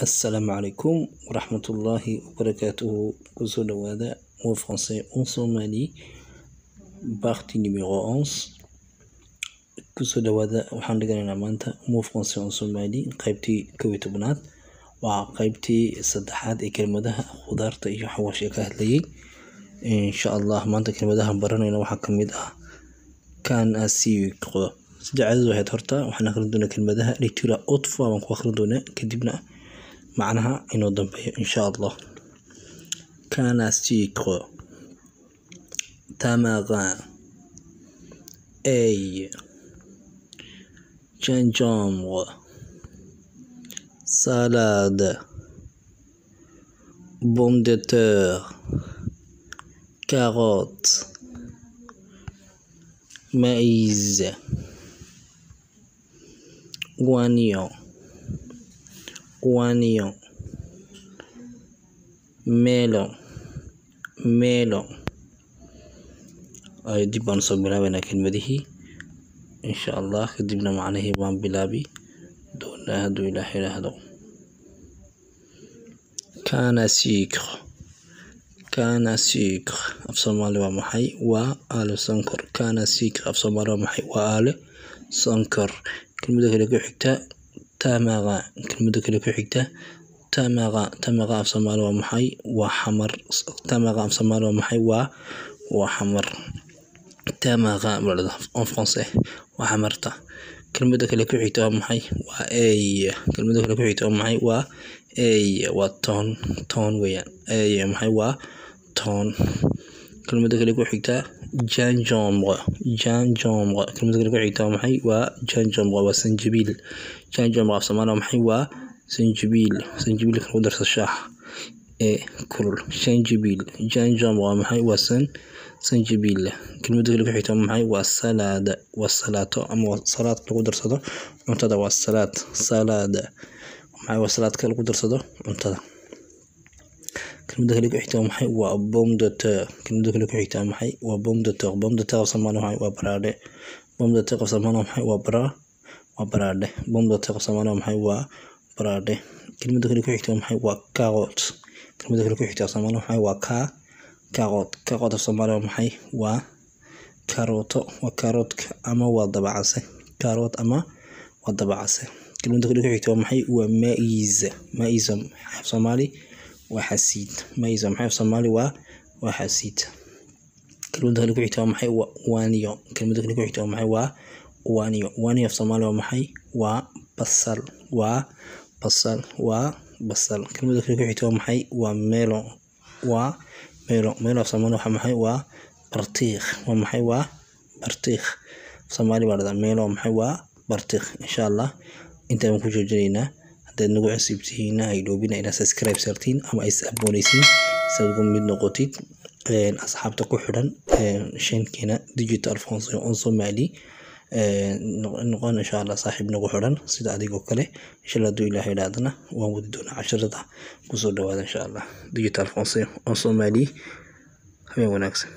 Assalaamu calaykum waraxmatullaahi wabarakaatuhu. Kusoo dhawaada Mot français en Somali, partie numéro 11. Kusoo dhawaada. Waxaan dhiganaynaa maanta Mot français en Somali qaybtii 11aad. Waa qaybtii saddexaad ee kelmadaha khudaarta iyo xawaashka ka hadlayay, insha Allah. Maanta kelmadaha baranayna waxaa kamid ah canne à sucre. Sida caadadu ahayd, horta waxaan akhrin doonaa kelmadaha lecture haute voix baan ku akhrin doonaa, kadibna macnaha inoo dambeeyo, insha Allah. Canne à sucre, tamarin, ail, gingembre, salade, pomme de terre, carotte, maïs, oignon, oignon, melon, melon. Ay, dib baan soo bilaabaynaa kelmadihii, insha Allah. Kadibna macnihii baan bilaabi doonaa, hadduu Ilaah yidhaahdo. Canne à sucre, canne à sucre af Soomaali waa maxay? Waa aalo sonkor. Canne à sucre af Soomaali waa maxay? Waa aalo sonkor. Kelmada kale ku xigta, tamarin. Kelmada kale ku xigta, tamarin. Tamarin af Soomaali waa maxay? Waa xamar. Tamarin af Soomaali waa maxay? Waa xamar. Tamarin baa la dhahaa en français, waa xamarta. Kelmada kale ku xigta waa maxay? Waa ail. Kelmada kale ku xigta waa maxay? Waa ail, waa toon. Toon weeyaan. Ail maxay? Waa toon. Kelmada kale ku xigta, gingembre, gingembre. Kelmada kale ku xigta waa maxay? Waa gingembre, waa sanjabiil. Gingembre af Soomaali waa maxay? Waa sanjabiil. Sanjabiilka lagu darso shaaha ee kulul. Sanjabiil, gingembre waa maxay? Waa sanjabiil. Kelmada kale ku xigta waa maxay? Waa salade, waa salaato ama waa salaad lagu darsado cuntada. Waa salaad. Salade maxay? Waa salaadka lagu darsado cuntada. Kelmada kale ku xigta waa maxay? Waa pomme de terre. Kelmada kale ku xigta waa maxay? Waa pomme de terre. Pomme de terre af Soomaali waa maxay? Waa baradhe. Pomme de terre af Soomaali waa maxay? Waa baradhe. Pomme de terre af Soomaali waa maxay? Waa baradhe. Kelmada kale ku xigta waa maxay? Waa carotte. Kelmada kale ku xigta af Soomaali waa maxay? Waa carotte. Carotte af Soomaali waa maxay? Waa karooto. Waa karootka ama waa dabacase. Carotte ama waa dabacase. Kelmada kale ku xigta waa maxay? Waa maïs. Maïs af Soomaali waa xasiid. Maïs maxay af Soomaali? Waa xasiid. Kelmada kale ku xigta waa maxay? Waa oignon. Kelmada kale ku xigta waa maxay? Waa oignon. Oignon af Soomaali waa maxay? Waa basal. Waa basal. Waa basal. Kelmada kale ku xigta waa maxay? Waa melon. Waa melon. Melon af Soomaali waa maxay? Waa bartiikh. Waa maxay? Waa bartiikh. Soomaali baa dhahdaa melon. Maxay? Waa bartiikh. Insha Allah intaan ku joojinaynaa. Haddaad nagu cusub tihiin, ha iloobina inaad subscribe saartiin ama is aboonaysiin si aad uga mid noqotid asxaabta ku xidhan chaîne-keena Digital Français en Somali. Noqon, insha Allah, saaxiib nagu xidhan sida adigoo kale, insha Allah. Hadduu Ilaahay idhaahdana, waan wadi doonaa casharada. Kusoo dhawaada, insha Allah, Digital Français en Somali. Habeen wanaagsan.